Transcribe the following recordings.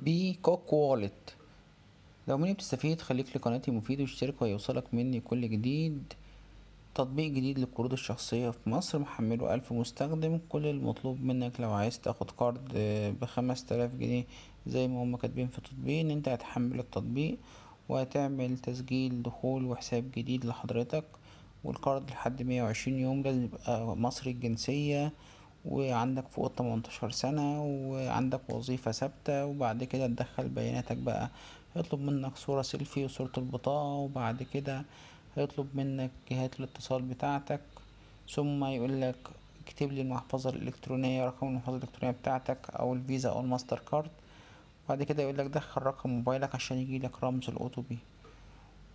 بيكوك Wallet. لو مني بتستفيد خليك لقناتي مفيد واشترك وهيوصلك مني كل جديد. تطبيق جديد للقروض الشخصية في مصر محمله 1000 مستخدم. كل المطلوب منك لو عايز تاخد قرض ب5000 جنيه زي ما هم كاتبين في التطبيق، ان انت هتحمل التطبيق وهتعمل تسجيل دخول وحساب جديد لحضرتك، والقرض لحد 120 يوم. لازم يبقى مصري الجنسية وعندك فوق 18 سنة وعندك وظيفة ثابتة. وبعد كده تدخل بياناتك بقى، هيطلب منك صورة سيلفي وصورة البطاقة، وبعد كده هيطلب منك جهات الاتصال بتاعتك، ثم يقولك اكتب لي المحفظة الإلكترونية، رقم المحفظة الإلكترونية بتاعتك أو الفيزا أو الماستر كارد. بعد كده يقولك دخل رقم موبايلك عشان يجيلك رمز ال OTP.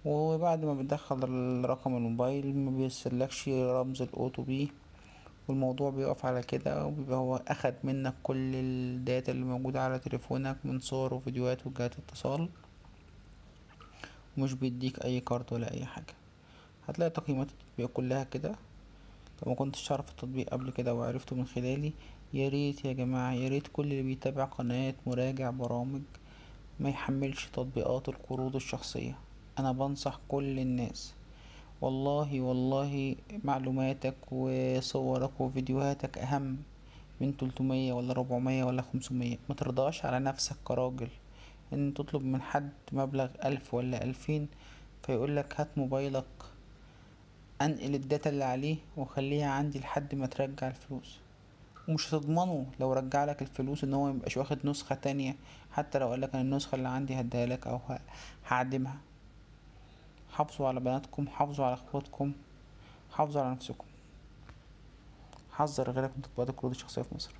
وبعد ما بتدخل رقم الموبايل ما بيرسلكش رمز ال OTP، والموضوع بيقف على كده. وبيبقى هو اخد منك كل ال data اللي موجودة على تليفونك من صور وفيديوهات وجهات اتصال، ومش بيديك اي card ولا اي حاجة. هتلاقي تقييمات التطبيق كلها كده. لو ما كنتش تعرف التطبيق قبل كده وعرفته من خلالي، يا ريت يا جماعة، يا ريت كل اللي بيتابع قناة مراجع برامج ما يحملش تطبيقات القروض الشخصية. انا بنصح كل الناس، والله والله معلوماتك وصورك وفيديوهاتك اهم من 300 ولا 400 ولا 500. ما ترضاش على نفسك كراجل ان تطلب من حد مبلغ 1000 ولا 2000 فيقولك هات موبايلك انقل ال data اللي عليه وخليها عندي لحد ما ترجع الفلوس. ومش هتضمنه لو رجع لك الفلوس ان هو ميبقاش واخد نسخة تانية، حتى لو قالك انا النسخة اللي عندي هديها لك او هعدمها. حافظوا على بناتكم، حافظوا على اخواتكم، حافظوا على نفسكم. حذر غيرك من تطبيقات القروض الشخصية في مصر.